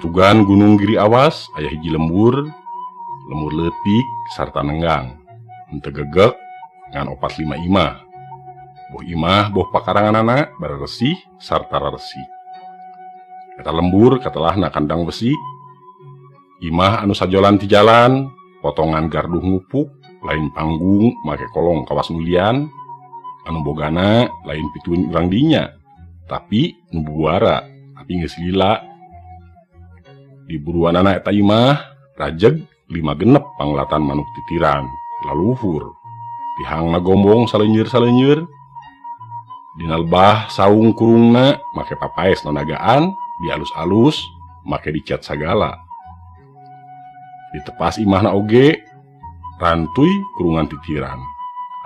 Tutugan Gunung Giri Awas aya hiji lembur, lembur leutik sarta nenggang. Henteu gegek ngan 4-5 imah. Boh imah boh pakaranganana baresih sarta raresih. Eta lembur katelahna kandang besi. Imah anu sajolan ti jalan, potongan garduh ngupuk, lain panggung make kolong kawas nulian, anu bogana lain pituin urang dinya, tapi nu buara, tapi geus lila. Di buruanana eta imah rajeg 5 genep panglatan manuk titiran laluhur tihangna gombong salenyeur-salenyeur dina lebah saung kurungna make papaes nanagaan dialus-alus make dicat sagala ditepas imahna oge rantuy kurungan titiran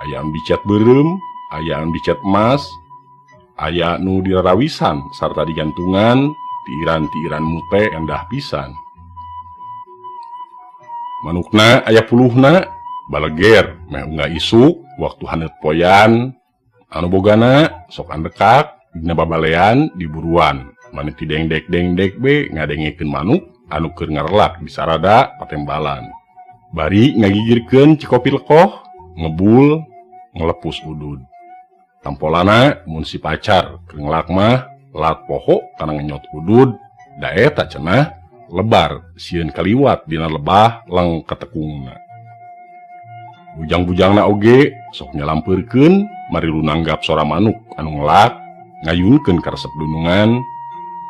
aya anu dicat beureum aya anu dicat emas aya nu dirarawisan sarta digantungan tiiran-tiiran mute endah pisan. Manukna aya puluhna baleger meh unggah isuk waktu haneut poyan anu bogana sok andekak dina babalean di buruan maneh ti dengdek-dengdek be ngadengekeun manuk anu keur ngarelak di sarada patembalan bari ngagigirkeun cikopi lekoh ngebul ngelepus udud tampolana mun si pacar keur ngelak mah lat poho kana ngenyot udud da eta cenah lebar sieun kaliwat dina lebah leng katekungna. Bujang-bujangna oge sok nyalampeurkeun marilu nanggap sora manuk anu ngelak ngayunkeun ka resep dunungan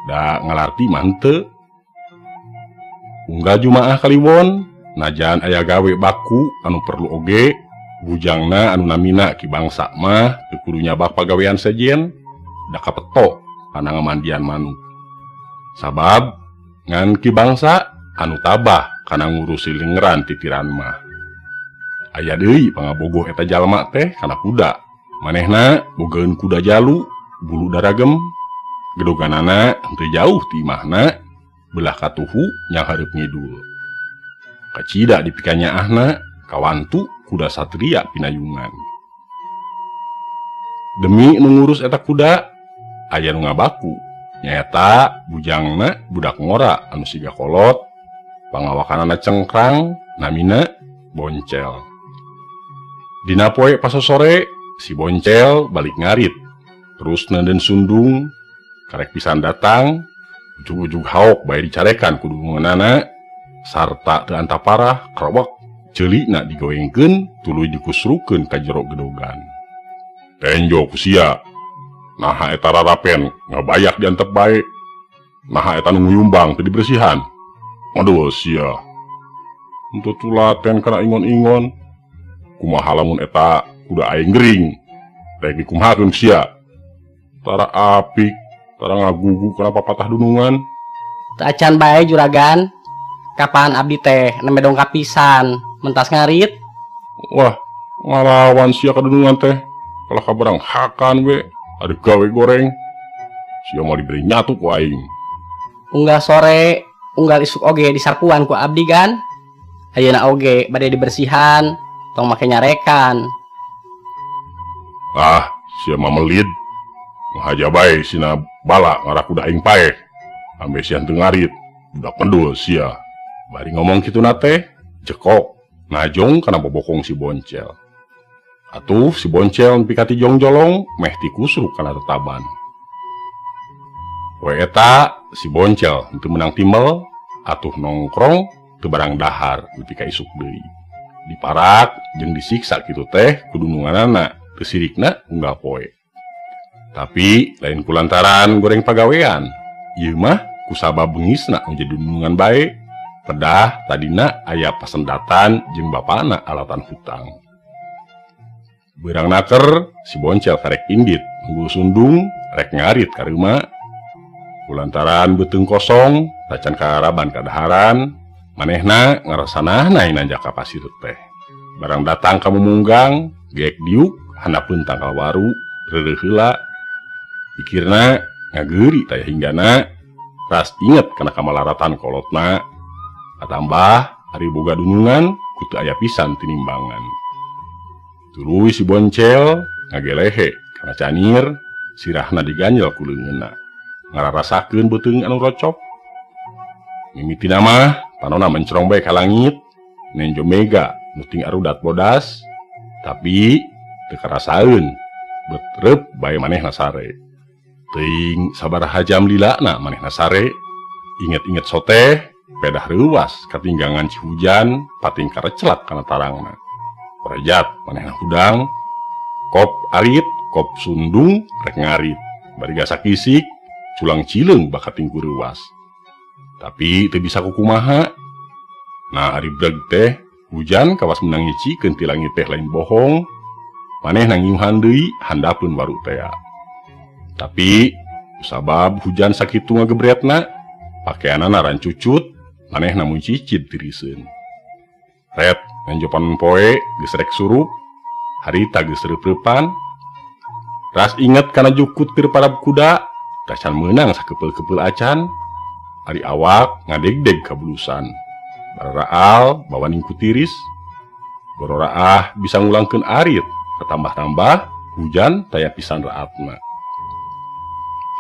da ngalarti mah henteu. Unggal Jumaah kaliwon najan aya gawe baku anu perlu oge bujangna anu namina Ki Bangsa mah teu kudu nyabak pagawean sejen da kapeto kana ngamandian manuk. Sabab ngan Ki Bangsa anu tabah kana ngurusi lengeran titiran mah. Aya deui pangabogoh eta jalma teh kana kuda. Manehna bogaeun kuda jalu, bulu daragem, gedoganana henteu jauh ti imahna, belah katuhu nyang hareup ngidul. Kacida dipikanyaahna kawantu kuda satria pinayungan. Demi nu ngurus eta kuda aya nu ngabaku nyaeta bujangna budak ngora anu siga kolot pangawakanana cengkrang namina Boncel. Dina poe pasosore si Boncel balik ngarit terus nenden sundung karek pisan datang ujug-ujug haok bae dicarekan ku dununganana sarta teu antaparah krowek ceulina digoengkeun tuluy dikusrukeun ka jero gedogan. Tenjo ku sia naha eta rarapen ngabayak diantep bae naha eta nu nguyumbang teu dibersihan aduh sia henteu tulaten kana ingon-ingon kumaha lamun eta kuda aing gering rek dikumahakeun sia tara apik tara ngagugu kana papatah dunungan. Teu acan bae juragan kapan abdi teh nembe dongkap pisan mentas ngarit. Wah ngalawan sia ka dunungan teh kalah kabarang hakan we ada gawe goreng sia mau diberi nyatu ku aing. Unggal sore unggal isuk oge disarpuan ku abdi kan ayeuna oge bade dibersihan tong make nyarekan. Ah sia mah melid ngahaja bae sina bala ngarak kuda aing paeh ambe sia teu ngarit budak pendul sia. Bari ngomong kitu na teh jekok najong kana bobokong si Boncel. Atuh si Boncel nepi ka tijong-jolong meh tikusruk kana tetaban. Poe eta si Boncel henteu meunang timel atuh nongkrong teu barang dahar nepi ka isuk deui. Diparak jeung disiksa kitu teh ku dununganana teu sirikna unggal poe. Tapi lain kulantaran goreng pagawean, ieu mah kusabab bengisna jadi dunungan bae. Pedah tadina aya pasendatan jeung bapana alatan hutang. Beurang naker si Boncel karek indit nunggu sundung rek ngarit ka reuma. Kulantaran beuteung kosong tacan karaban kadaharan manehna ngarasanahna nanjak ka pasir teh. Barang datang ka mumunggang geek diuk handapeun tangkal waru reureuh heula. Pikirna ngageuri taya hinggana ras inget kana kamalaratan kolotna. Katambah ari boga dunungan kutu aya pisan tinimbangan. Tuluy si Boncel ngagelehe kana canir sirahna diganjel ku leungeunna. Ngararasakeun beuteung anu rocok. Mimitina mah panona mencerong bae ka langit, nenjo mega nu ting arudat bodas, tapi teu karasaeun betrep bae manehna sare. Teuing sabaraha jam lilana manehna sare, inget-inget soteh pedah reuwas katinggangan ci hujan pating karecelak kana tarangna. Korejat manehna hudang, kop arit, kop sundung rek ngarit, bari gasak isik, culang cileung bakating ku reuwas. Tapi teu bisa kukumaha. Nah ari breg teh hujan kawas menang nyicikeun ti langit teh lain bohong. Manehna ngiuhan deui handapeun waru tea. Tapi kusabab hujan sakitu ngagebretna, pakeanana rancucut, manehna mun cicid tiriseun. Ret nenjo panon poe geus rek surup, harita geus reup-reupan. Ras inget kana jukut keur parab kuda, tacan meunang sakepeul-kepeul acan. Ari awak ngadegdeg kabulusan. Bararaal bawaning ku tiris. Bororaah bisa ngulangkeun arit, katambah-tambah hujan taya pisan raatna.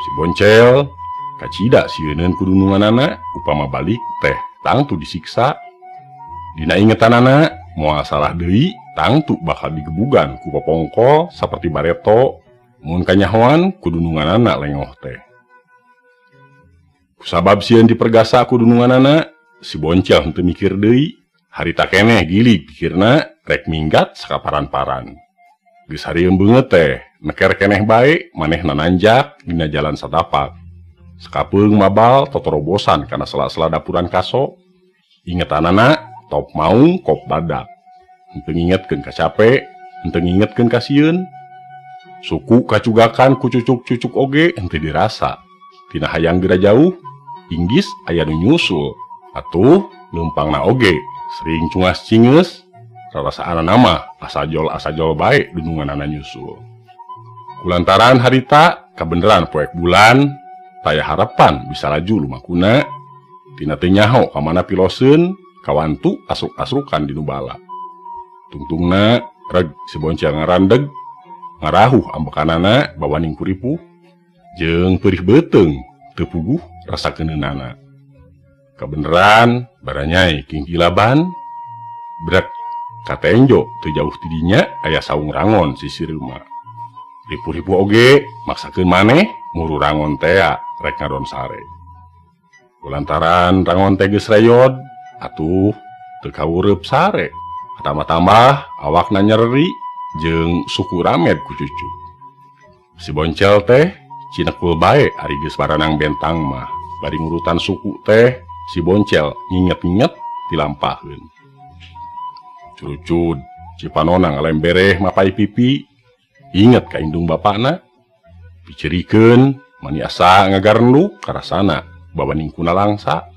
Si boncel kacida sieuneun ku dununganana upama balik teh tangtu disiksa. Dina ingetanana moal salah deui tangtu bakal digebugan ku popongkol saperti bareto mun kanyahoan ku dununganana lengoh teh. Kusabab sieun dipergasa ku dununganana, si boncel henteu mikir deui, harita keneh gilig pikirna rek minggat sakaparan-paran. Geus harieum beungeut teh, neker keneh bae manehna nanjak dina jalan satapak. Sakapeung mabal totorobosan kana sela-sela dapuran kaso. Ingetanana top maung kop badak. Henteu ngingetkeun ka cape, henteu ngingetkeun ka sieun. Suku kacugakan ku cucuk-cucuk oge henteu dirasa. Tina hayang geura jauh, inggis aya nu nyusul. Atuh leumpangna oge sering cungas-cingeus, rarasaanana mah asajol-asajol bae dununganana nyusul. Kulantaran harita kabeneran poek bulan, taya harapan bisa laju lumakuna. Tina teu nyaho ka mana piloseun, kawantu asruk-asrukan di nu bala. Tungtungna reg si boncel ngarandeg, ngarahuh ambekanana bawaning kuripuh, jeung perih beuteung teu puguh rasa keuneunana. Kabeneran baranyai kingkilaban, brek katenjo teu jauh ti dinya aya saung rangon sisi reuma. Ripuh-ripuh oge maksakeun maneh muru rangon tea rek ngadon sare. Kulantaran rangon teh geus reyod, atuh teu kawureup sare. Tambah-tambah awakna nyeri jeung suku ramed ku cucu. Si boncel teh cinekul bae ari geus baranang bentang mah. Bari ngurutan suku teh si boncel nginget-nginget dilampaheun. Curucud cipanona ngalembereh mapai pipi, inget ka indung bapakna, picerikeun mani asa ngagarenduk karasana bawaning kuna langsa.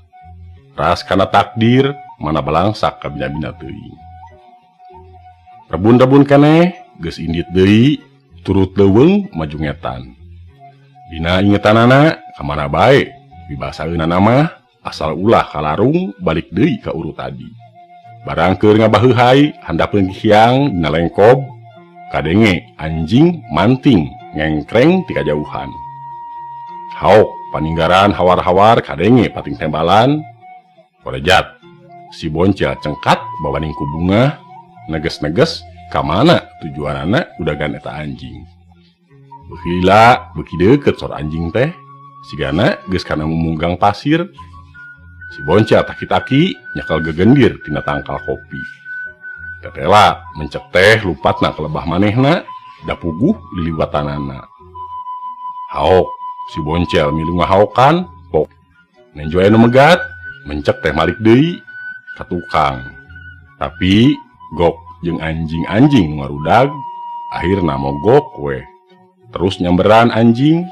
Ras kana takdir mana balangsak ka bina-bina teuing. Rebun-rebun keneh geus indit deui turut leuweung maju ngetan. Dina ingetanana ka mana bae dibasaeunana mah asal ulah kalarung balik deui ka urut tadi. Barang keur ngabaheuhai handapeun hiang dina lengkob kadenge anjing manting ngengkreng ti kajauhan. Haok paninggaran hawar-hawar kadenge pating tembalan. Korejat si boncel cengkat bawaning ku bunga neges-neges ka mana tujuanana udagan eta anjing. Beuki lila beuki deukeut sor anjing teh sigana geus kana mumunggang pasir. Si boncel taki-taki nyekel gegendir tina tangkal kopi. Tetela mencek teh lumpatna ka lebah manehna da puguh liliwatanana. Haok si boncel milu ngahaokan pok. Nenjo aya nu megat mencek teh malik deui ka tukang. Tapi gok jeung anjing-anjing nu ngarudag akhirna mogok we. Terus nyamberan anjing.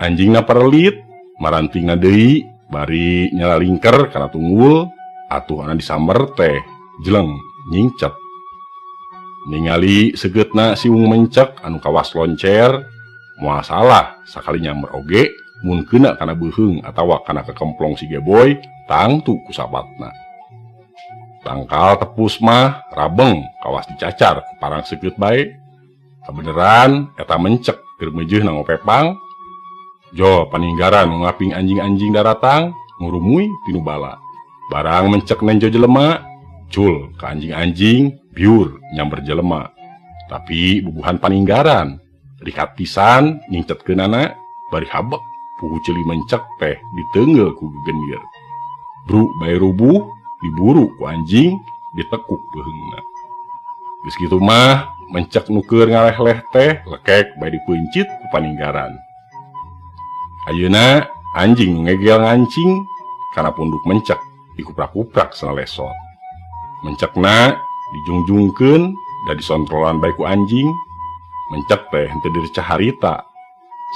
Anjingna perlit, marantingna deui bari nyalalingker kana tunggul, atuh ana disamber teh jeleng nyingcet. Ningali segeutna siung mencek anu kawas loncer, moal salah sakali nyamber oge mun keuna kana beuheung atawa kana kekemplong si Geboy tangtu ku sabatna. Tangkal tepus mah rabeng kawas dicacar ku parang segeut bae. Kabeneran eta mencek keur meujeuh na ngopepang. Jo paninggaran nu ngaping anjing-anjing daratang ngurumuy tinu bala. Barang mencek nenjo jelema, cul ke anjing-anjing, biur nyamber jelema. Tapi bubuhan paninggaran, rikat pisan nyingcetkeunana bari habek puhu ceuli mencek teh diteungeul ku gegenir. Bru bae rubuh, diburu ku anjing, ditekuk peuheungna. Geus kitu mah mencek nu keur ngaleh-leh teh lekek bae dipeuncit ku paninggaran. Ayeuna anjing nu ngegel ngancing kana punduk mencek dikuprak-kuprak sanalesot. Mencekna dijungjungkeun da disontrolan bae ku anjing. Mencek teh henteu direcah harita.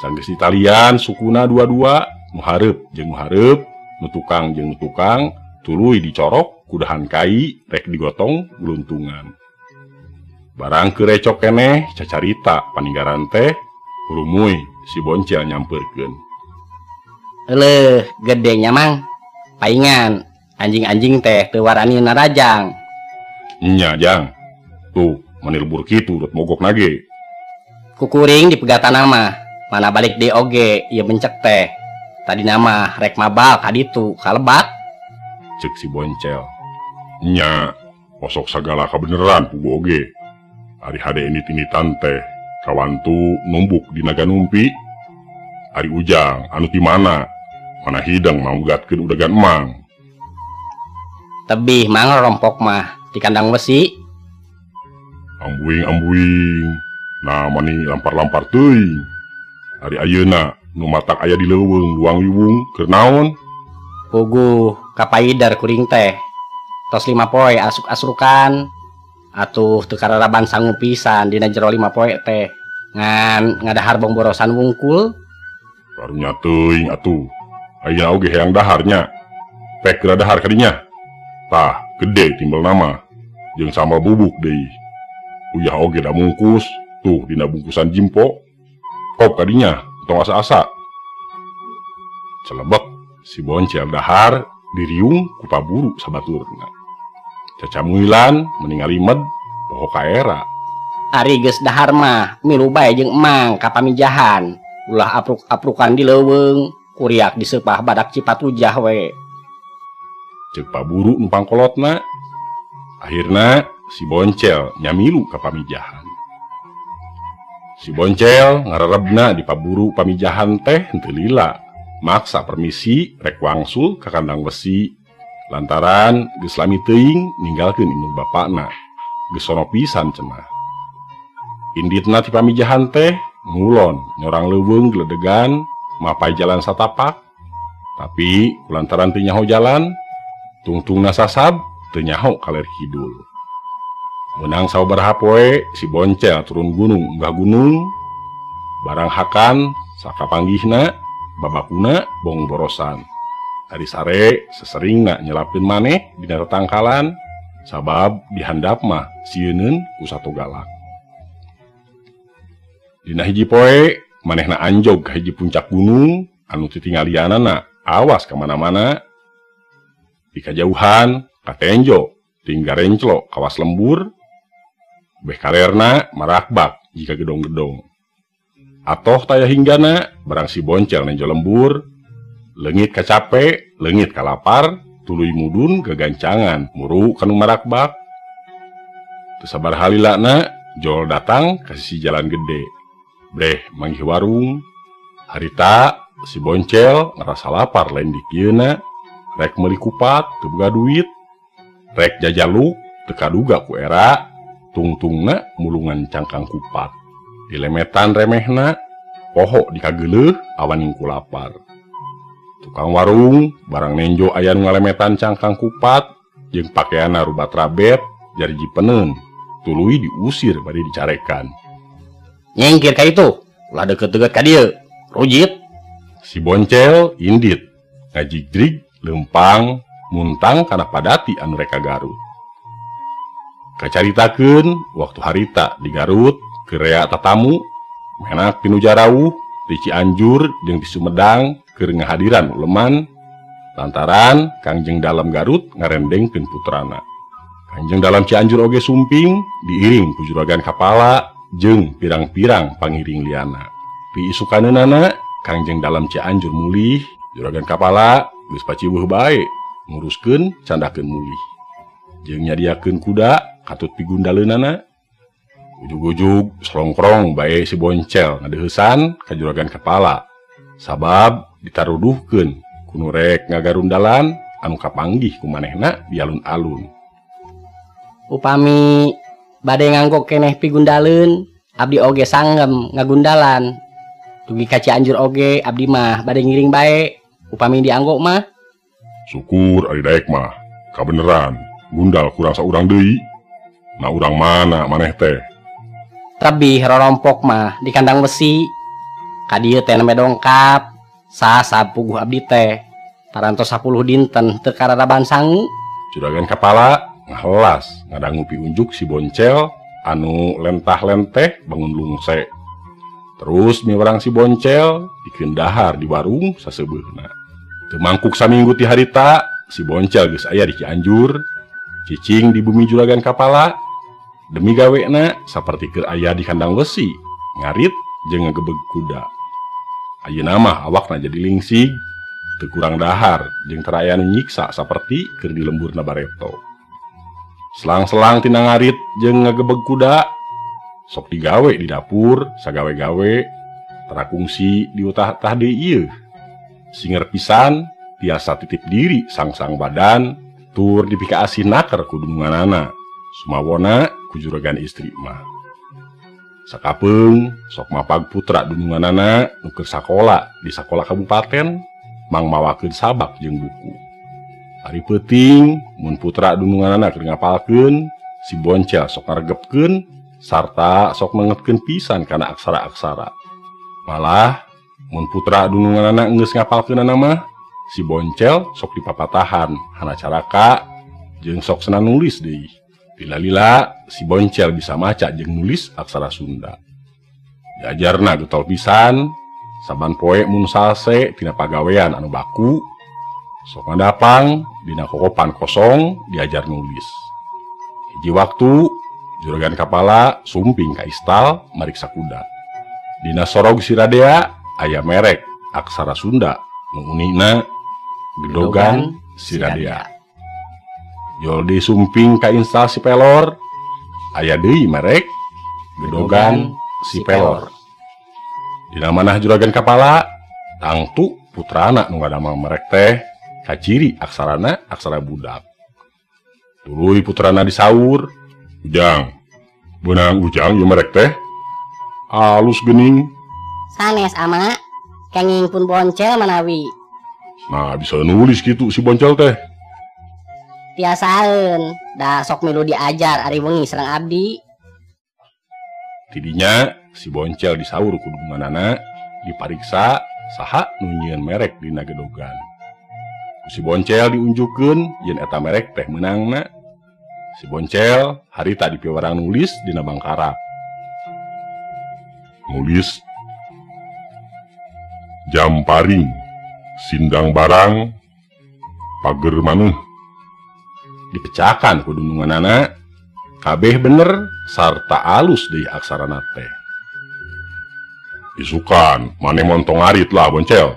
Sanggeus ditalian sukuna dua-dua, nu hareup jeung nu hareup, nu tukang jeung nu tukang, tuluy dicorok ku dahan kai rek digotong geluntungan. Barang kerecok keneh cacarita paninggaran teh hurumuy si boncel nyamperkeun. Eleuh, gedenya mang. Paingan anjing-anjing teh teu warani narajang. Nya jang. Tuh, mani lebur kitu dot mogok nage. Kukuring dipegatan mah, mana balik deui oge ieu mencek teh. Tadi nama rek mabal ka ditu kalebak. Cek si boncel. Nya, osok sagala kabeneran pugu oge. Ari hade init-initan teh kawantu numbuk di naga numpi. Ari ujang anu ti mana? Mana hidang manggatkeun udagan emang. Tebih mang rompok mah di kandang besi. Ambuing-ambuing. Nah mani lampar-lampar teuing. Ari ayeuna nu matak aya di leuweung luang liwung keur naon? Puguh kapaidar kuring teh. Tos 5 poe asuk-asrukan. Atuh teu kararaban sangu pisan dina jero 5 poe teh. Ngan ngadahar bongborosan wungkul. Karunya teuing atuh. Ayeuna oge hayang daharnya. Pek geura dahar kadinya. Tah, gede timbel nama. Jeung sambal bubuk deui. Uyah oge da mungkus, tuh dina bungkusan jimpo. Kop kadinya, tong asa-asa. Celebek si boncel dahar diriung ku paburu sabaturna. Cacamuilan meningali med poho ka era. Ari geus dahar mah milu bae jeung emang ka pamijahan. Ulah apruk-aprukan di leuweung, kuriak diseupah badak Cipatujah we. Ceuk paburu nu pangkolotna. Akhirna si boncel nyamilu ka pamijahan. Si boncel ngarerebna di paburu pamijahan teh henteu lila, maksa permisi rek wangsul ka kandang besi. Lantaran geus lami teuing ninggalkeun indung bapakna. Geus sono pisan cenah. Inditna ti pamijahan teh ngulon nyorang leuweung geledegan mapai jalan satapak. Tapi kulantaran teu nyaho jalan, tungtungna sasab teu nyaho kaler kidul. Meunang sababaraha poe si boncel turun gunung unggah gunung, barang hakan sakapanggihna babakuna bongborosan. Ari sare seseringna nyelapkeun maneh dina tetangkalan sabab dihandap mah sieuneun ku sato galak. Dina hiji poe manehna anjog ka hiji puncak gunung anu titinggalianana awas ka mana-mana. Di kajauhan katenjo tinggal renclo kawas lembur, beh kalerna marakbak jika gedong-gedong. Atoh taya hinggana barang si boncel nenjo lembur, leungit kacape, leungit kalapar, tuluy mudun gagancangan muru kanu marakbak. Teu sabar halilana jol datang ka sisi jalan gede. Breh manggih warung. Harita si boncel ngerasa lapar lain dikieuna, rek meuli kupat teu boga duit, rek jajaluk teu kaduga ku era, tungtungna mulungan cangkang kupat. Dilemetan remehna, poho dikageuleuh awaning ku lapar. Tukang warung barang nenjo aya nu ngalemetan cangkang kupat jeung pakeanna rubat rabet jariji peneun, tuluy diusir bari dicarekan. Nyengkir ka itu, ulah deukeut-deukeut ka dieu. Rujit. Si boncel indit ngajigrig leumpang muntang kana padati anu rek ka Garut. Kacaritakeun waktu harita di Garut keur rea tatamu menak tinu jarauh di Cianjur jeung di Sumedang keur ngahadiran uleman lantaran Kangjeng Dalem Garut ngarendengkeun putrana. Kangjeng Dalem Cianjur oge sumping diiring ku juragan kapala jeung pirang-pirang pangiring liana. Piisukaneunana Kangjeng Dalem Cianjur mulih, juragan kapala Geus paciweuh bae nguruskeun candakeun mulih. Jeung nyadiakeun kuda katut pigundaleunana. Ujug-ujug selongkrong bae si Boncel ngadeuheusan ka juragan kepala. Sabab ditaruduhkeun ku nu rek ngagarundalan anu kapanggih ku manehna di alun-alun. Upami bade nganggo keneh pigundaleun, abdi oge sanggem ngagundalan. Dugi ka Cianjur oge abdi mah bade ngiring bae upami dianggo mah. Syukur ari daek mah, kabeneran gundal kurang saurang deui. Nah urang mana maneh teh? Lebih rorompok mah di kandang besi. Ka dieu teh nembe dongkap. Sasab puguh abdi teh. Parantos 10 dinten teu kararaban sangu. Juragan kepala ngahelas ngadangu piunjuk si Boncel anu lentah-lenteh bangun lungse. Terus miwarang si Boncel dikeun dahar di warung saseubeurna. Teu mangkuk saminggu ti harita si Boncel geus aya di Cianjur, cicing di bumi juragan kepala. Demi gawena saperti keur aya di kandang besi, ngarit jeung ngagebeg kuda. Ayeuna mah awakna jadi lingsig, teu kurang dahar jeung teu aya nu nyiksa saperti keur di lemburna bareto. Selang-selang tina ngarit jeung ngagebeg kuda, sok digawe di dapur, sagawe-gawe, tara kungsi diutah-tah deui ieu. Singer pisan, tiasa titip diri sang-sang badan, tur dipikaasih naker ku dununganana. Sumawona ku juragan istri mah. Sakapeung sok mapag putra dununganana nu keur sakola di sakola kabupaten, mang mawakeun sabak jeung buku. Ari peuting mun putra dununganana keur ngapalkeun, si Boncel sok ngaregepkeun sarta sok mengetkeun pisan kana aksara-aksara. Malah mun putra dununganana geus ngapalkeunana mah, si Boncel sok dipapatahan hana caraka jeung sok senang nulis deui. Lila-lila si Boncel bisa maca jeung nulis aksara Sunda. Diajarna getol pisan, saban poe mun salse tina pagawean anu baku, sok ngadapang dina kokopan kosong diajar nulis. Hiji waktu juragan kapala sumping ka istal mariksa kuda. Dina sorog si Radea aya merek aksara Sunda nu unina Gedogan si Radea. Jol disumping ka instal si Pelor, aya deui merek Gedogan si Pelor. Dina manah juragan kapala, tangtu putrana nu ngadamel merek teh kaciri aksarana aksara budak. Tuluy putrana disaur, "Ujang, beunang Ujang ieu merek teh alus geuning." Sanes ama, kenging pun Boncel manawi. Nah, bisa nulis kitu si Boncel teh. Tiasaeun, da sok milu diajar ari wengi sareng abdi. Tidinya si Boncel disaur ku dununganana, dipariksa saha nu nyieun merek dina gedogan. Ku si Boncel diunjukkeun yen eta merek teh meunangna. Si Boncel harita dipiwarang nulis dina bangkarak. Nulis jamparing, sindang barang, pager maneuh. Dipecakan ku dununganana, kabeh bener sarta alus deui aksarana teh. Isukan maneh montong ngarit lah Boncel.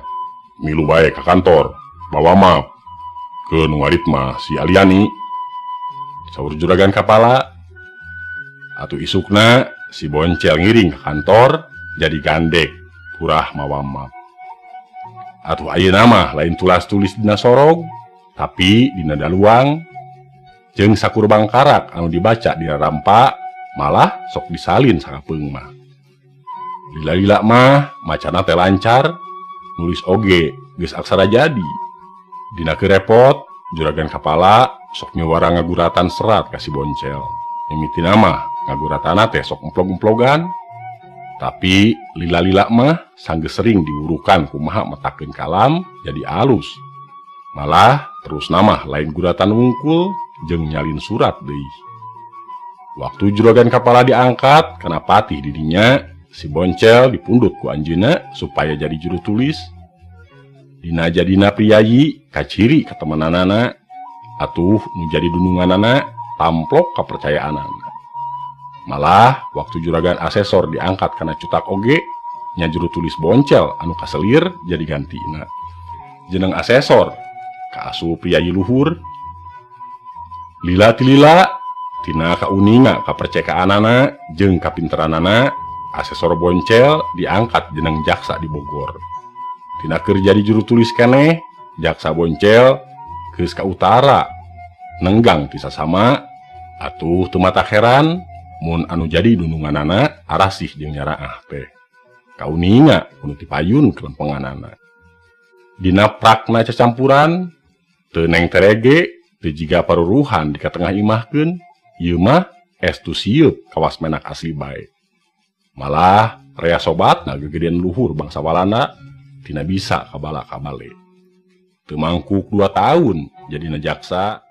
Milu bae ka kantor, bawa map. Ke nu ngarit mah si Aliani. Saur juragan kapala. Atuh isukna si Boncel ngiring ka kantor jadi gandek purah mawa map. Atuh ayeuna mah lain tulas tulis dina sorog, tapi dina daluang jeung sakur bangkarak anu dibaca dina rampa malah sok disalin sakapeung mah. Lila-lila mah macana teh lancar, nulis oge geus aksara jadi. Dina keur repot, juragan kapala sok nyuwara ngaguratan serat ka si Boncel. Mimitina mah ngaguratana teh sok emplog-emplogan. Tapi lila-lila mah sanggeus sering diwurukan kumaha metakeun kalam jadi alus. Malah terus nama lain guratan wungkul jeung nyalin surat deui. Waktu juragan kapala diangkat kana patih didinya, si Boncel dipundut ku anjeunna supaya jadi juru tulis. Dina jadina priyayi kaciri katemenanana, atuh nu jadi dununganana tamplok kapercayaanana. Malah waktu juragan asesor diangkat kana cutak oge, nya juru tulis Boncel anu kaselir jadi gantina. Jeneng asesor Kaasup priyayi luhur. Lila tilila tina kauninga kapercekaanana jeung kapinteranana asesor Boncel diangkat jeneng jaksa di Bogor. Tina keur jadi juru tulis keneh jaksa Boncel geus ka utara nenggang ti sasama atuh teu matak heran mun anu jadi dununganana arasih jeung nyaraah teh. Kauninga kudu tipayun kelempenganana. Dina prakna cacampuran teu neng terege teu jiga paruruhan di katengah imahkeun ieu mah estu sieup kawas menak asli bae. Malah rea sobatna gegedean luhur bangsa Walanda tina bisa kabala kabale. Teu mangkuk 2 tahun jadina jaksa.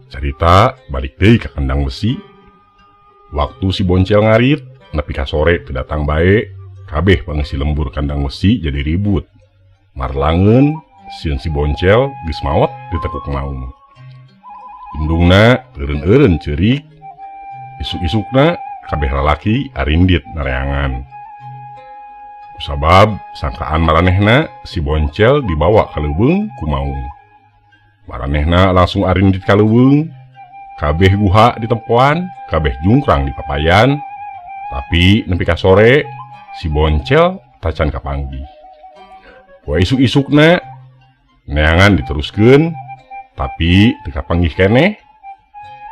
Carita balik deui ka kandang besi. Waktu si Boncel ngarit nepi ka sore teu datang bae, kabeh pangeusi lembur kandang besi jadi ribut. Marlangeun sieun si Boncel geus maot ditekuk maung. Indungna eureun-eureun ceurik. Isuk-isukna kabeh lalaki arindit nareangan. Kusabab sangkaan maranehna si Boncel dibawa ka leuweung ku maung. Maranehna langsung arindit ka leuweung. Kabeh guha di tempoan, kabeh jungkrang di papayan. Tapi nepi ka sore si Boncel tacan kapanggih. Poe isuk-isukna neangan diteruskeun, tapi teu kapanggih keneh,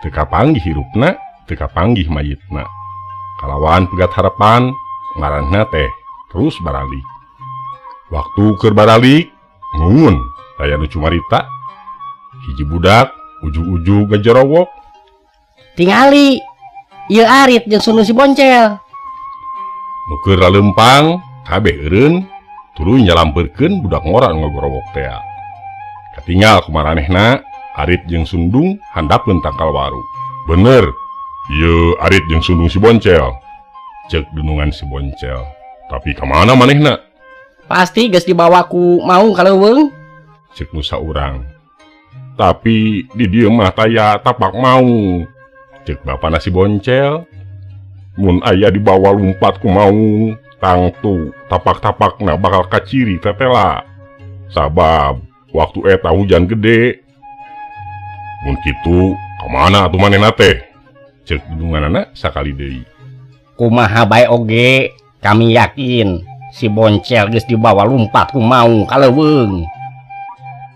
teu kapanggih hirupna, teu kapanggih mayitna. Kalawan pegat harapan maranehna teh terus baralik. Waktu keur baralik ngungun aya nu cumarita. Hiji budak ujug-ujug ngajerowok. Tingali ieu arit jeung sunu si Boncel. Nu keur laleumpang kabeh eureun tuluy nyalampeurkeun budak ngora nu ngagorowok tea. Katingal kumaranehna arit jeung sundung handapeun tangkal waru. Bener, ieu arit jeung sundung si Boncel. Ceuk dunungan si Boncel. Tapi ka mana manehna? Pasti geus dibawa ku maung ka leuweung. Ceuk nu saurang. Tapi di dieu mah taya tapak maung. Ceuk bapana si Boncel. Mun aya dibawa lumpat ku maung, tangtu tapak-tapakna bakal kaciri tetela. Sabab waktu eta hujan gede. Mun kitu ka mana atuh manehna teh? Ceuk dununganana sakali deui. Kumaha bae oge, kami yakin si Boncel geus dibawa lumpat ku maung ka leuweung.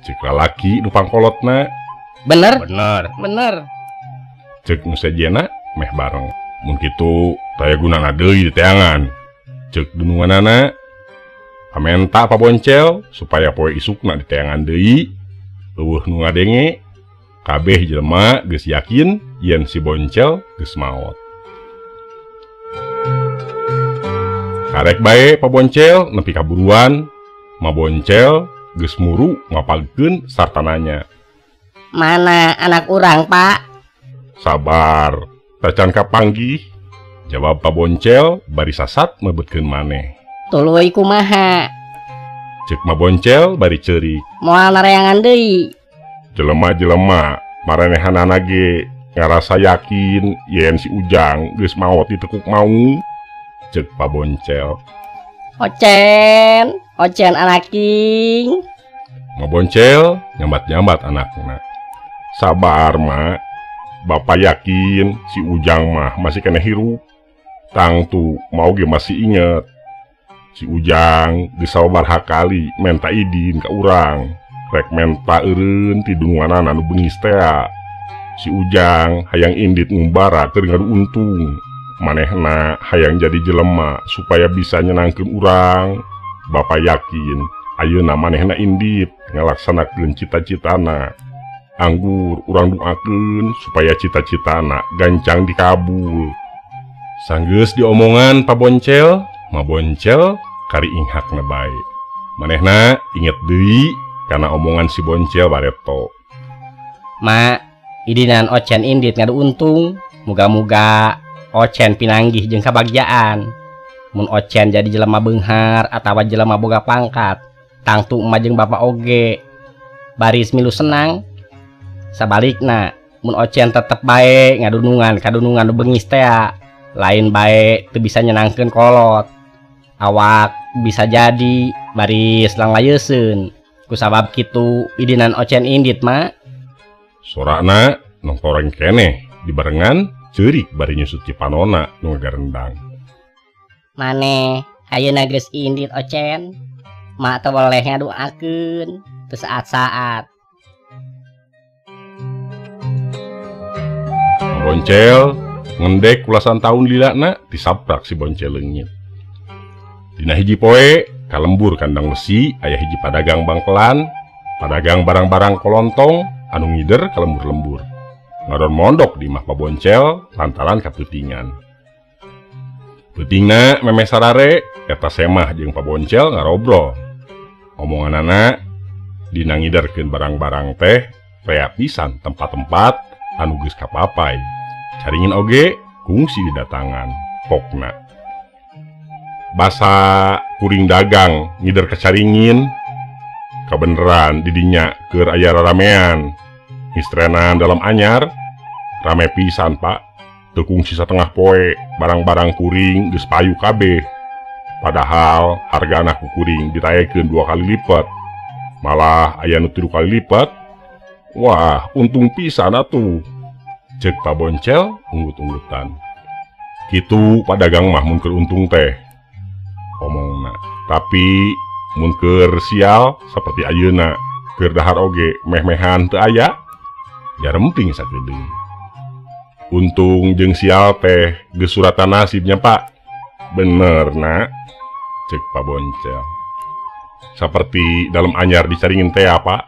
Ceuk lalaki nu pangkolotna. Bener? Bener. Bener. Ceuk nu sejenna meh bareng. Mun kitu taya gunana deui diteangan. Ceuk dununganana pamenta Pa Boncel supaya poe isukna diteangan deui. Eueuh nu ngadenge kabeh jelema geus yakin yen si Boncel geus maot. Karek bae Pa Boncel nepi ka buruan. Ma Boncel geus muru ngapalkeun sartananya. Mana anak urang, Pak? Sabar, tacan kapanggih. Jawab Pa Boncel bari sasat mebetkeun maneh. Tuluy kumaha? Ceuk Ma Boncel bari ceurik. Moal nareangan deui. Jelema-jelema maranehana ge ngarasa yakin yen si Ujang geus maot ditekuk maung. Ceuk Pa Boncel. Ocen, Ocen anaking. Ma Boncel nyambat-nyambat anakna. Sabar, Ma. Bapak yakin si Ujang mah masih kena hirup. Tangtu mau ge masih inget. Si Ujang geus sababaraha kali menta idin ka urang. Rek menta eureun ti dununganana nu bengis tea. Si Ujang hayang indit ngumbara keur ngadu untung. Manehna hayang jadi jelema supaya bisa nyenangkeun urang. Bapak yakin ayeuna manehna indit ngalaksanakeun cita-citana. Anggur urang doakeun supaya cita-citana gancang dikabul. Sanggeus diomongan Pa Boncel, Ma Boncel kari inghakna bae. Manehna inget deui kana omongan si Boncel bareto. Ma, idinan Ocen indit ngadu untung. Muga-muga Ocen pinanggih jeung kabagjaan. Mun Ocen jadi jelema beunghar atawa jelema boga pangkat, tangtu emak jeung bapak oge baris milu senang. Sabalikna mun Ocen tetep bae ngadunungan kadunungan nu bengis tea, lain bae teu bisa nyenangkeun kolot. Awak bisa jadi baris langlayeuseun. Kusabab kitu idinan Ocen indit, Mak. Sorana nongkoreng keneh dibarengan ceurik bari nyusut cipanona nu ngagarendang. Maneh ayeuna geus indit Ocen, mak teu boleh ngaduakeun teu saat-saat. Boncel ngendek ulasan tahun lilana disabrak si Boncel leungit. Dina hiji poe kalembur kandang besi aya hiji padagang bangkelan, padagang barang-barang kolontong anu ngider ka lembur-lembur. Ngadon mondok di imah Pa Boncel lantaran kapeutingan. Peutingna memeh sarare eta semah jeung Pa Boncel ngarobrol. Omonganana dina ngiderkeun barang-barang teh rea pisan tempat-tempat anu geus kapapai. Caringin oge kungsi didatangan pokna. Basa kuring dagang ngider ka Caringin kabeneran didinya keur aya raramean. Ngistrenan dalam anyar rame pisan Pak. Teu kungsi satengah poe barang-barang kuring geus payu kabeh. Padahal harga anak kuring ditaekeun 2 kali lipat. Malah aya nu 3 kali lipat. Wah, untung pisan atuh. Ceuk Pa Boncel unggut-unggutan. Kitu padagang mah mun keur untung teh omongna. Tapi mun keur sial saperti ayeuna keur dahar oge meh-mehan teu aya, jaremping sakedeung. Untung jeung sial teh geus suratan nasibnya Pak. Bener nak, ceuk Pa Boncel. Saperti dalam anyar dicaringin teh Pak.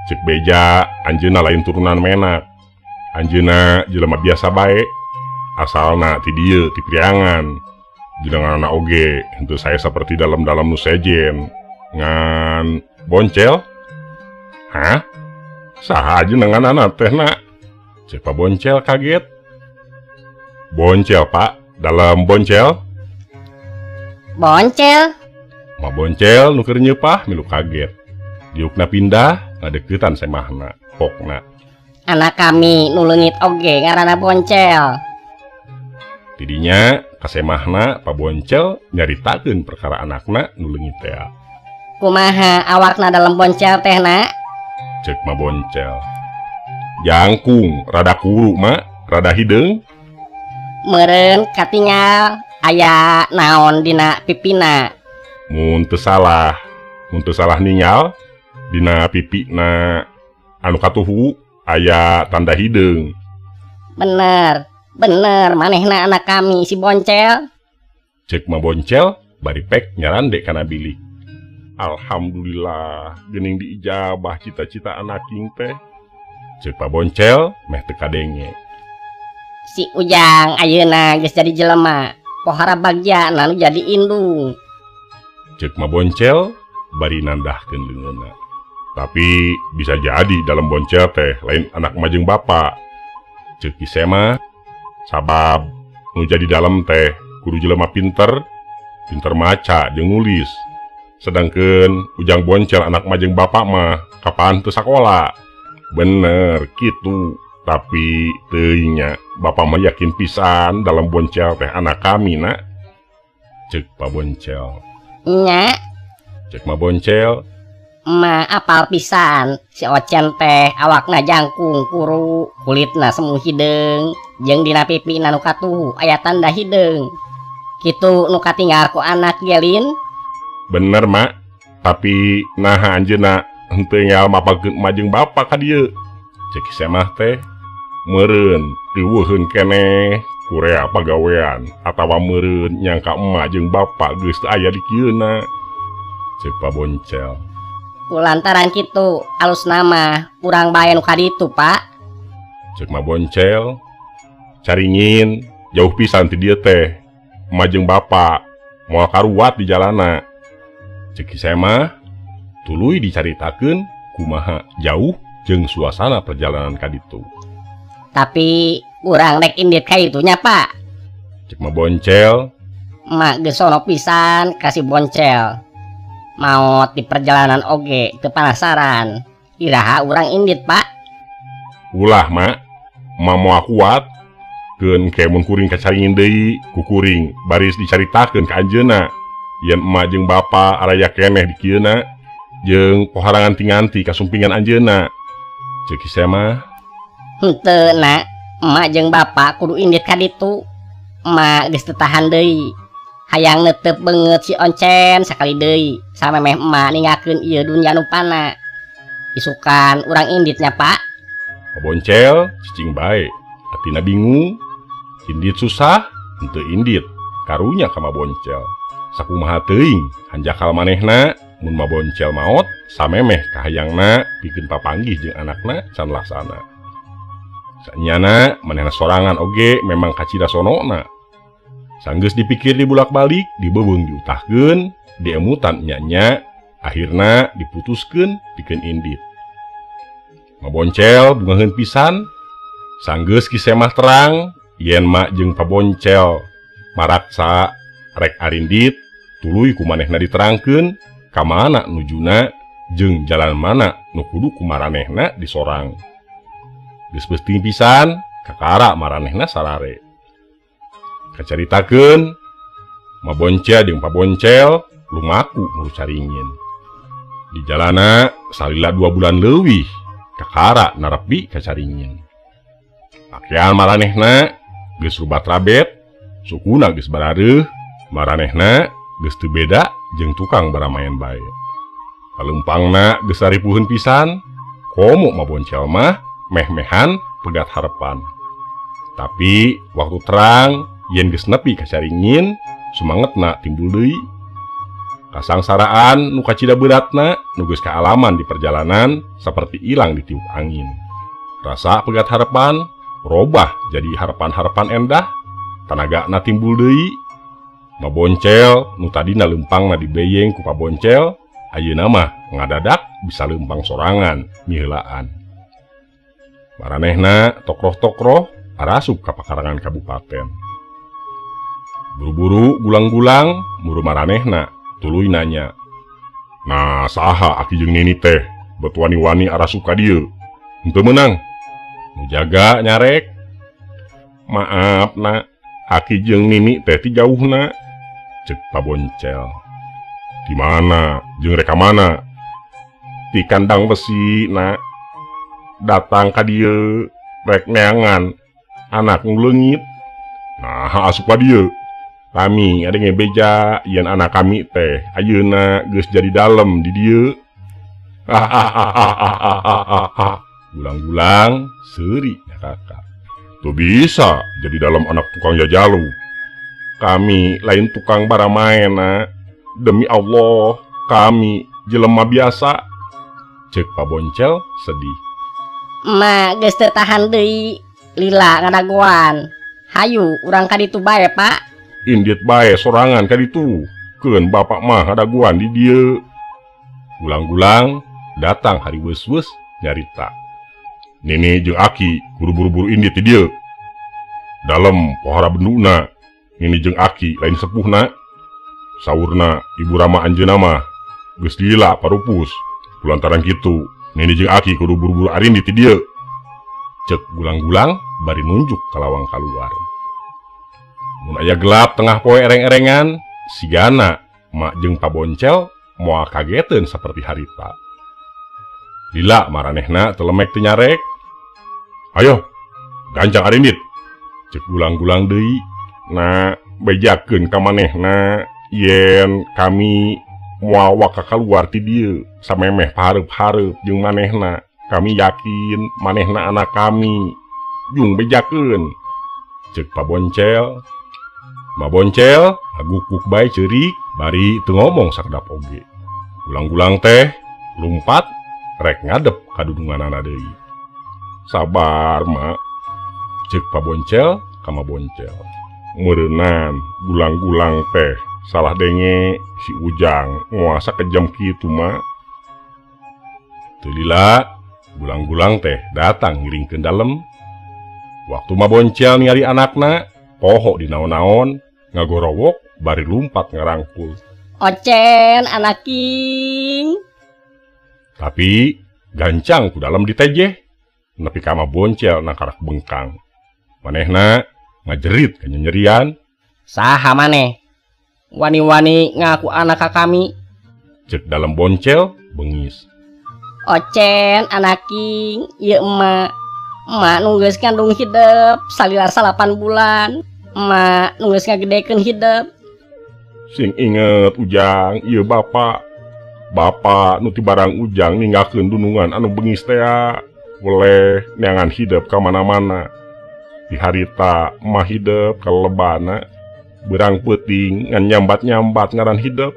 Ceuk beja anjeunna lain turunan menak. Anjeunna jelema biasa bae. Asalna ti dieu ti Priangan. Jenenganna oge henteu saya seperti dalam-dalam nu sejen. Ngan Boncel? Hah? Saha jenenganna teh nak? Ceuk Pa Boncel kaget. Boncel Pak, dalam Boncel? Boncel? Ma Boncel nu keur nyeupah milu kaget. Diukna pindah ngadeukeutan semahna, pokna. Anak kami nu leungit oge ngaranna Boncel. Tidinya kasemahna Pa Boncel nyaritakeun perkara anakna nu leungit tea. Kumaha awakna dalam Boncel teh nak? Ceuk Ma Boncel. Jangkung rada kuru mak, rada hideung. Meureun katingal aya naon dina pipina. Mun teu salah ningal dina pipina anu katuhu aya tanda hideung. Bener, bener manehna anak kami si Boncel. Ceuk Ma Boncel bari pek nyarande kana bilik. Alhamdulillah geuning diijabah cita-cita anak king teh. Ceuk Pa Boncel meh teu kadenge. Si Ujang ayeuna geus jadi jelema, pohara bagja nu jadi indung. Ceuk Ma Boncel bari nandahkeun leungeunna. Tapi bisa jadi dalam Boncel teh lain anak emak jeung bapa. Ceuk Ki Sema sabab nu jadi dalam teh kudu jelema pinter, pinter maca jeung nulis. Sedangkeun Ujang Boncel anak emak jeung bapa mah kapan teu sakola. Bener kitu, tapi teuing nya bapa mah yakin pisan dalam Boncel teh anak kami nak. Ceuk Pa Boncel. Nya. Ceuk Ma Boncel. Ma apal pisan si Ocen teh awakna jangkung kuru, kulitna semu hideung, jeung dina pipina nu katuhu aya tanda hideung. Kitu nu katinggal ku anak gelin. Bener mak, tapi naha anjeunna henteu ngal mapakeun emak jeung bapa ka dieu. Ceuk Semah teh meureun diweuheun keneh kurea pagawean atawa meureun nyangka emak jeung bapa geus teu aya di kieuna. Ceuk Pa Boncel. Kulantaran kitu alus nama urang bae nu ka ditu Pak. Ceuk Ma Boncel Caringin jauh pisan ti dieu teh. Emak jeung bapa moal karuat di jalana. Ceuk Ki Semah tuluy dicaritakeun kumaha jauh jeung suasana perjalanan ka ditu. Tapi urang rek indit ka itunya Pak. Ceuk Ma Boncel Emak geus sono pisan ka si Boncel. Maot di perjalanan oge teu panasaran. Iraha urang indit, Pak? Ulah, Mak. Emak moal kuat. Keun ke mun kuring kacaringin deui ku kuring baris dicaritakeun ka anjeunna. Yen emak jeung bapa araya keneh di kieuna jeung poharangan tinganti kasumpingan anjeunna. Ceuk Ki Semah. Henteu, Nak. Emak jeung bapa kudu indit ka ditu. Emak geus teu tahan deui. Hayang neuteup beungeut si Oncen sakali deui samemeh emak ninggalkeun ieu dunya nu pana. Isukan urang inditnya, Pak. Boncel cicing bae. Atina bingung. Indit susah, henteu indit. Karunya ka Maboncel. Sakumaha teuing hanjakal manehna mun Maboncel maot samemeh kahayangna pikeun papanggih jeung anakna can laksana. Sanyana manehna sorangan oge memang kacida sonona. Sanggeus dipikir dibulak-balik, dibeubeung diutahkeun, diemutan nya-nya, akhirna diputuskeun pikeun indit. Maboncel bungaheun pisan, sanggeus Ki Semah terang yen mak jeung Paboncel maraksa rek arindit, tuluy ku manehna diterangkeun ka mana nujuna jeung jalan mana nu kudu ku maranehna disorang. Geus peuting pisan kakara maranehna sarare. Kacaritakeun Maboncel jeung Paboncel lumaku muru caringin. Di jalana salila 2 bulan leuwih kakara narepi ka caringin. Pakaian maranehna geus rubat rabet, sukuna geus barareuh, maranehna geus teu beda jeung tukang baramaen bae. Kalempangna geus saripuheun pisan, komo Maboncel mah meh-mehan pegat harepan. Tapi waktu terang yen geus nepi ka caringin, sumangetna timbul deui. Kasangsaraan nu kacida beratna nu geus kaalaman di perjalanan saperti ilang ditiup angin. Rasa pegat harepan robah jadi harapan-harapan endah, tanagana timbul deui. Maboncel nu tadina leumpangna dibeyeng ku Paboncel, ayeuna mah ngadadak bisa leumpang sorangan miheulaan. Maranehna tokroh-tokroh arasup ka pakarangan kabupaten. Buru-buru gulang-gulang muru maranehna tuluy nanya, "Nah, saha aki jeung nini teh bet wani-wani arasup ka dieu? Henteu meunang." Nu jaga nyarek, "Maaf, Nak, aki jeung nini teh ti jauhna." Ceuk Paboncel. "Di mana? Jeung rek ka mana?" "Ti kandang besi, Nak. Datang ka dieu rek neangan anak nu leungit." "Nah, asup ka dieu. Kami ada ngebeja yen anak kami teh ayeuna geus jadi dalem di dieu." Gulang-gulang seuri kakak. "Tuh bisa jadi dalam anak tukang jajalu. Kami lain tukang baramaen, Nak. Demi Allah, kami jelema biasa." Ceuk Paboncel sedih. Emak geus teu tahan deui, lila ngadagoan. Hayu urang ka ditu bae, Pak. Indit bae sorangan ka ditu. Keun bapak mah ngadagoan di dieu. Gulang-gulang datang hari weus-weus nyarita. Nini jeung aki kudu buru-buru indit di dieu. Dalem pohara benduna, nini jeung aki lain sepuhna. Saurna ibu rama anjeunna mah geus lila parupus. Kulantaran kitu, nini jeung aki kudu buru-buru arindit di dieu. Ceuk gulang-gulang bari nunjuk ka lawang kaluar. Mun aya gelap tengah poe ereng-erengan, sigana mak jeung Paboncel moal kageteun saperti harita. Lila maranehna telemek teu nyarek. "Ayo, gancang arindit." Ceuk gulang-gulang deui. "Na, bejakeun ka manehna yen kami moal waka kaluar ti dieu samemeh pahareup-hareup jeung manehna. Kami yakin manehna anak kami. Jung bejakeun." Ceuk Paboncel. Maboncel agukuk bae ceurik bari teu ngomong sakedap oge. Gulang-gulang teh lumpat rek ngadep ka dudunganana deui. "Sabar, Mak." Ceuk Paboncel ka Maboncel. Meureunnan gulang-gulang teh salah denge si Ujang moal sakejam kitu, Mak. Teu lila gulang-gulang teh datang ngiringkeun dalem. Waktu Maboncel ningali anakna poho di naon-naon, ngagorowok bari lumpat ngarangkul. Ocen anaking. Tapi gancang ku dalam ditejeh nepi ka Ma Boncel nangkarak bengkang. Manehna ngajerit kanyanyerian. Saha maneh? Wani-wani ngaku anak ka kami. Cek dalam Boncel bengis. Ocen anaking, ieu emak. Emak nu geus ngandung hidep salila 8 bulan. Emak nu geus ngagedekeun hidep. Sing inget Ujang, ieu bapak. Bapak nu ti barang Ujang ninggalkeun dunungan anu bengis tea. Boleh neangan hidep ka mana-mana. Di harita mah hidep kalebana berang peuting ngan nyambat-nyambat ngaran hidep.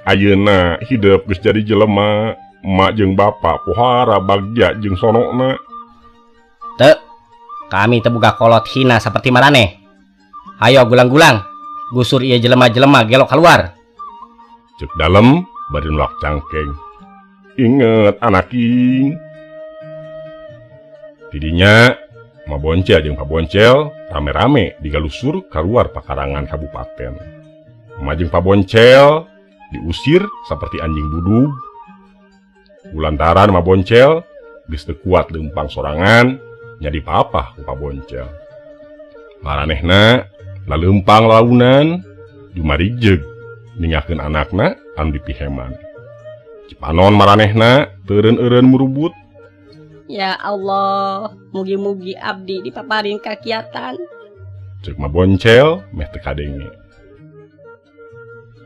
Ayeuna hidep geus jadi jelema, emak jeung bapak pohara bagja jeung sonokna. Teu, kami teu boga kolot hina saperti maraneh. Hayo gulang-gulang, gusur ieu jelema-jelema gelok keluar. Cek dalem bari nolak cangkeng. Inget anaking. Tidinya Ma Boncel jeung Pa Boncel rame-rame digalusur keluar pakarangan kabupaten. Ma jeung Pa Boncel diusir seperti anjing budug. Kulantaran Ma Boncel geus teu kuat leumpang sorangan nyadi papah ku Pa Boncel. Maranehna laleumpang launan jumarijeg ninggalkeun anakna anu dipiheman. Cipanon maranehna teureun-eureun murubut. Ya Allah, mugi-mugi abdi dipaparin kakiatan. Cek Ma Boncel meh teu kadenge.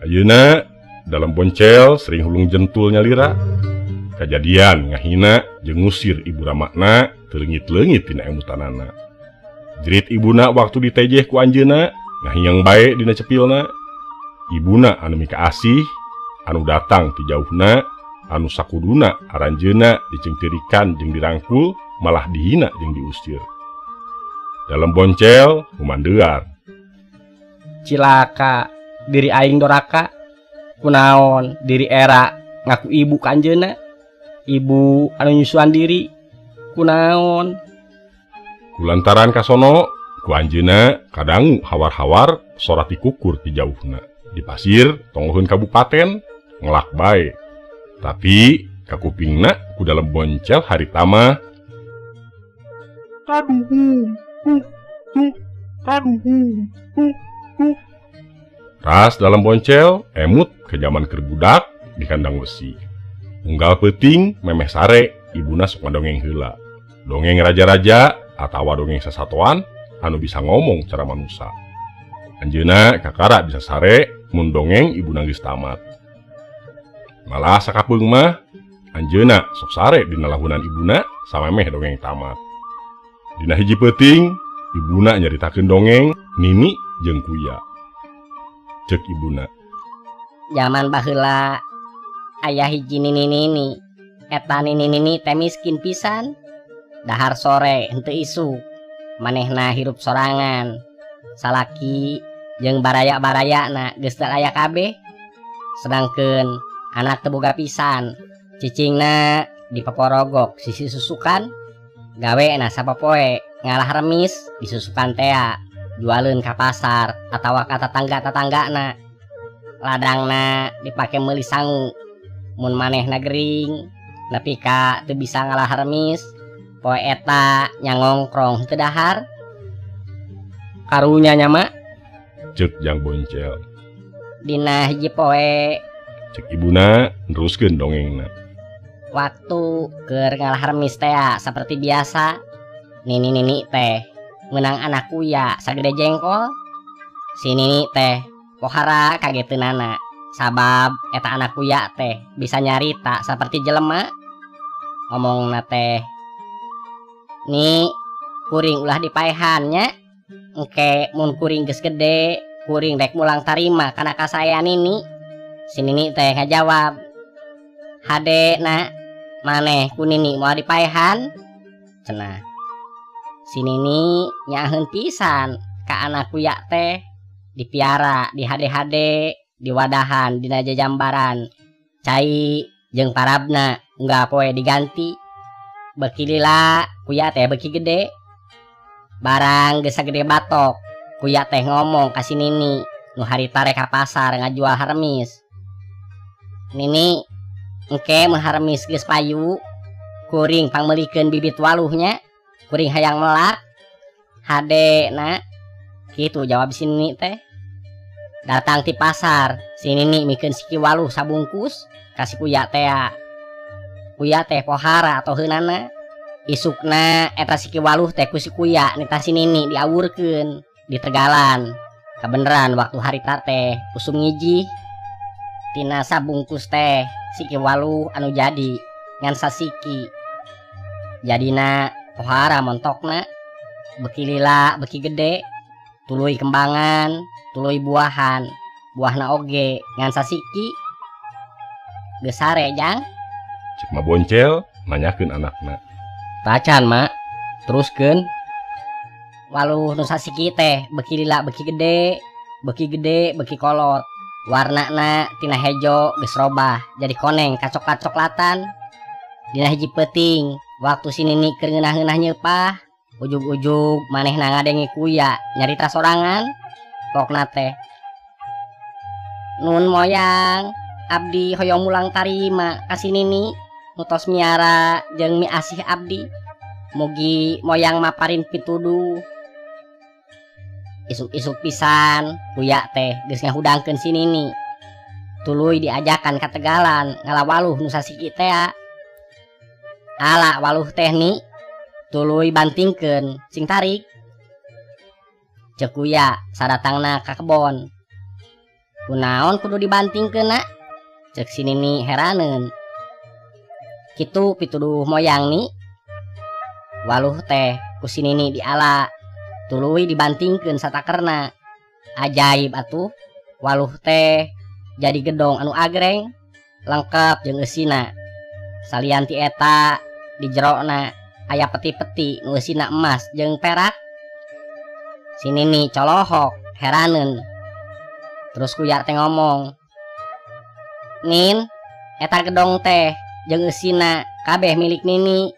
Ayeuna dalam Boncel sering hulung jentul nyalira. Kajadian ngahina jeung ngusir ibu ramakna teu leungit-leungit tina emutanana. Jerit ibuna waktu ditejeh ku anjeunna ngahiang bae dina cepilna. Ibuna anu mikaasih anu datang ti jauhna anu sakuduna aranjeuna dicengtirikan jeung dirangkul malah dihina jeung diusir. Dalam Boncel kumandear. Cilaka diri aing doraka. Kunaon diri era ngaku ibu ka anjeunna. Ibu anu nyusuan diri kunaon. Kulantaran kasono ku anjeunna kadangu hawar-hawar sora tikukur ti jauhna. Di pasir tonggoheun kabupaten ngelak bae. Tapi kakupingna ku dalam Boncel harita mah kaduhung tuk tuk kaduhung tuk tuk. Ras dalam Boncel emut ke zaman keur budak di kandang besi. Unggal peuting memeh sare ibuna sok ngadongeng heula. Dongeng raja-raja atawa dongeng sasatoan anu bisa ngomong cara manusa. Anjeunna kakara bisa sare mun dongeng ibuna geus tamat. Malah sakapeung mah anjeunna sok sare dina lahunan ibuna samemeh dongeng tamat. Dina hiji peuting ibuna nyaritakeun dongeng Nini jeung Kuya. Cek ibuna, zaman baheula aya hiji nini-nini. Eta nini-nini teh miskin pisan. Dahar sore henteu isuk. Manehna hirup sorangan. Salaki jeung baraya-barayana geus teu aya kabeh. Sedangkeun anak teu boga pisan. Cicingna dipaporogok sisi susukan. Gawena sapopoe ngalah remis disusukan tea. Jualeun ka pasar atawa ka tetangga-tetanggana. Ladangna dipake meuli sangu. Mun manehna gering nepi ka teu bisa ngalah remis, poe eta nya ngongkrong teu dahar. Karunya nya mak. Cek Jang Boncel. Dina hiji poe. Cek ibuna neruskeun dongengna. Waktu keur ngalah remis tea seperti biasa, nini-nini teh menang anak kuya sagede jengkol. Si nini teh pohara kageteunana sabab eta anak kuya teh bisa nyarita seperti jelema. Ngomongna teh, "Ni kuring ulah dipaehan nya. Engke mun kuring geus gede, kuring rek mulang tarima kana kasaean nini." Si nini teh ngajawab, "Hade na, maneh ku nini moal dipaehan." Cenah. Si nini nyaaheun pisan ka anak kuya teh, dipiara di hade-hade, diwadahan dina jajambaran. Cai jeung parabna unggal poe diganti. Beuki lila kuya teh beuki gede. Barang geus sagede batok, kuya teh ngomong ka si nini, Nu harita rek ka pasar ngajual haremis. Nini engke mun haremis geus payu kuring pangmeulikeun bibit waluhnya, kuring hayang melak. Hade na kitu jawab si Nini teh. Datang ti pasar si Nini mikeun siki waluh sabungkus ka si Kuya tea. Kuya teh pohara atau heunana. Isukna eta siki waluh teh ku si Kuya nita si Nini diawurkeun di tegalan. Kabeneran waktu harita teh usum ngijih. Tina sabungkus teh siki waluh anu jadi ngan sasiki. Jadina pohara montokna, beki lila beki gede, tuluy kembangan, tuluy buahan, buahna oge ngan sasiki. Geus sare jang? Cek Ma Boncel nanyakeun anakna. Tacan mak, teruskeun. Waluh nu sasiki teh beki lila beki gede, beki gede beki kolot. Warnana tina hejo geus robah jadi koneng kacok-kacoklatan. Dina hiji peuting waktu si Nini keur ngeunah-ngeunah nyeupah, ujug-ujug manehna ngadenge Kuya nyarita sorangan. Pokna teh, nun moyang, abdi hoyong mulang tarima ka si Nini nu tos miara jeung miasih abdi. Mugi moyang maparin pituduh. Isuk-isuk pisan Kuya teh geus ngahudangkeun si Nini. Tuluy diajakan ka tegalan ngala waluh nu sasiki tea. Ala waluh teh ni tuluy bantingkeun sing tarik. Ceuk Kuya sadatangna ka kebon. Kunaon kudu dibantingkeun nak? Ceuk si Nini heraneun. Kitu pituduh moyang ni. Waluh teh ku si Nini diala, tuluy dibantingkeun satakerna. Ajaib atuh, waluh teh jadi gedong anu agreng, lengkap jeung eusina. Salian ti eta di jerona aya peti-peti nu eusina emas jeung perak. Si Nini colohok heraneun. Terus Kuya teh ngomong, Nin, eta gedong teh jeung eusina kabeh milik Nini.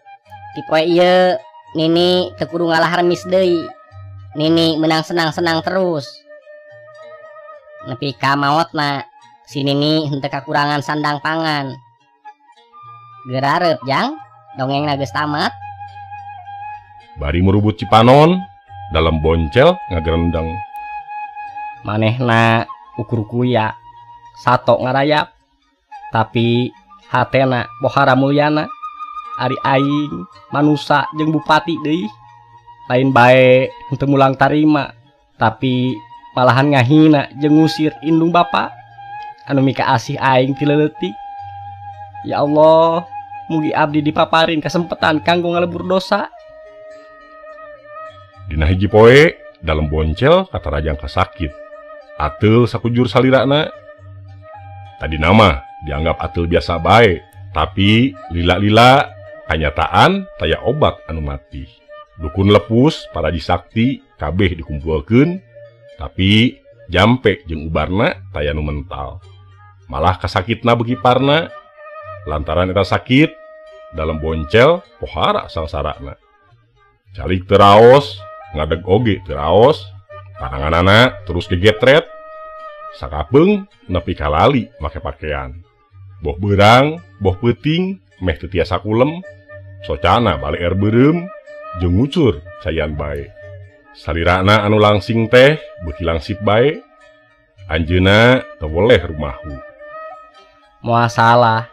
Ti poe ieu Nini teu kudu ngalah remis deui. Nini menang senang-senang terus. Nepi ka maotna si Nini henteu kakurangan sandang pangan. Geurareup jang, dongengna geus tamat. Bari merubut Cipanon dalam boncel ngagerendeng. Manehna ukur Kuya sato ngarayap, tapi hatena pohara mulyana. Ari aing manusa jeung bupati deui lain bae henteu mulang tarima, tapi malahan ngahina jeung ngusir indung bapa anu mika asih aing ti leutik. Ya Allah, mugi abdi dipaparin kasempetan kanggo ngalebur dosa. Dina hiji poe dalam boncel katarajang kasakit. Ateul sakujur salirana. Tadi nama dianggap ateul biasa bae, tapi lila-lila kanyataan taya obat anu mati. Dukun lepus, paraji sakti, kabeh dikumpulkeun, tapi jampe jeung ubarna taya nu mental. Malah kasakitna beuki parna. Lantaran eta sakit, dalam boncel pohara sangsarana. Calik teu raos, ngadeg oge teu raos, pananganana terus gegetret. Sakapeung nepi ka lali make pakean. Boh beurang, boh peuting, meh teu tiasa kulem. Socana baleer beureum jeung ngucur cayan bae. Salirana anu langsing teh beuki langsip bae. Anjeunna teu weleh rumahu. Moal salah,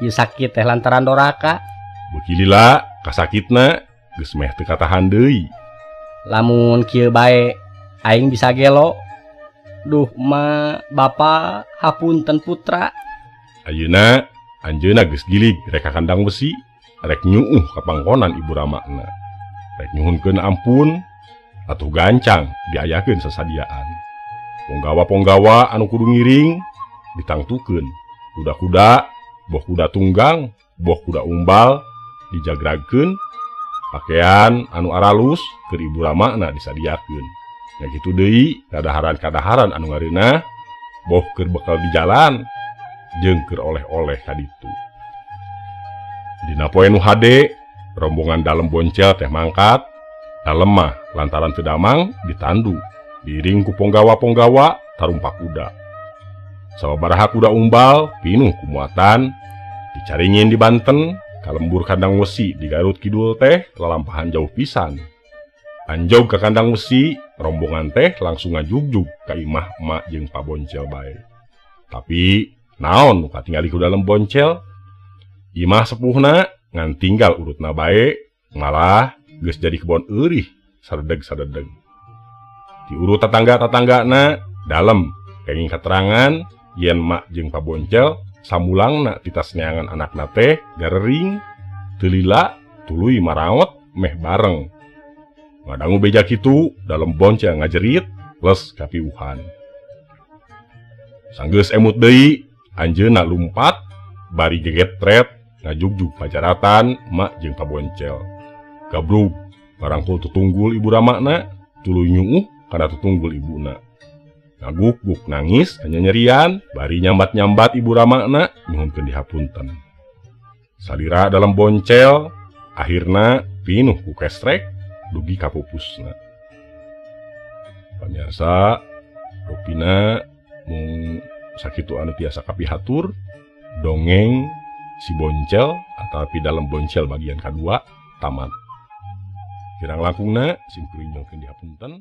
ieu sakit teh lantaran doraka. Beuki lila kasakitna geus meh teu katahan deui. Lamun kieu bae aing bisa gelo. Duh ma, bapa, hapunten putra. Ayeuna anjeunna geus gilig rek ka kandang besi, rek nyuuh ka pangkonan ibu ramana. Rek nyuhunkeun ampun atuh gancang diayakeun sasadiaan. Ponggawa-ponggawa anu kudu ngiring ditangtukeun. Kuda-kuda, boh kuda tunggang, boh kuda umbal dijagragkeun. Pakaian anu aralus keur ibu ramana disadiakeun. Nya kitu deui kadaharan-kadaharan anu ngareunah boh keur bekal di jalan jeung keur oleh-oleh ka ditu. Dina poe nu hade, rombongan dalem boncel teh mangkat, dalem mah lantaran teu damang ditandu, diiring ku ponggawa-ponggawa tarumpak kuda. Sababaraha kuda umbal pinuh ku muatan dicaringin di Banten ka lembur kandang wesi di Garut Kidul teh lalampahan jauh pisan. Anjog ka kandang wesi rombongan teh langsung ngajugjug ka imah emak jeung Pa Boncel bae. Tapi naon nu katingali ku dalem Boncel? Imah sepuhna ngan tinggal urutna bae, malah geus jadi kebon eurih sadedeg-sadedeg. Diurut tetangga-tetanggana dalem kenging keterangan yen mak jeung Pa Boncel samulangna titas neangan anakna teh garering teu lila tuluy maraot meh bareng. Ngadangu beja kitu dalem Boncel ngajerit les kapiuhan. Sanggeus emut deui anjeunna lumpat bari gegetret ngajugjug pajaratan mak jeung Pa Boncel. Gabrug barangkul tutunggul ibu ramakna tuluy nyuuh kana tutunggul ibuna. Ngaguk-guk nangis kanyanyerian bari nyambat-nyambat ibu ramakna nyuhunkeun dihapunten. Salira dalam Boncel akhirna pinuh ku kesrek dugi ka pupusna. Pamirsa, rupina mung sakitu anu tiasa kapihatur dongeng si Boncel atapi dalam Boncel bagian kedua tamat. Kirang langkungna simkuring nyuhunkeun dihapunten.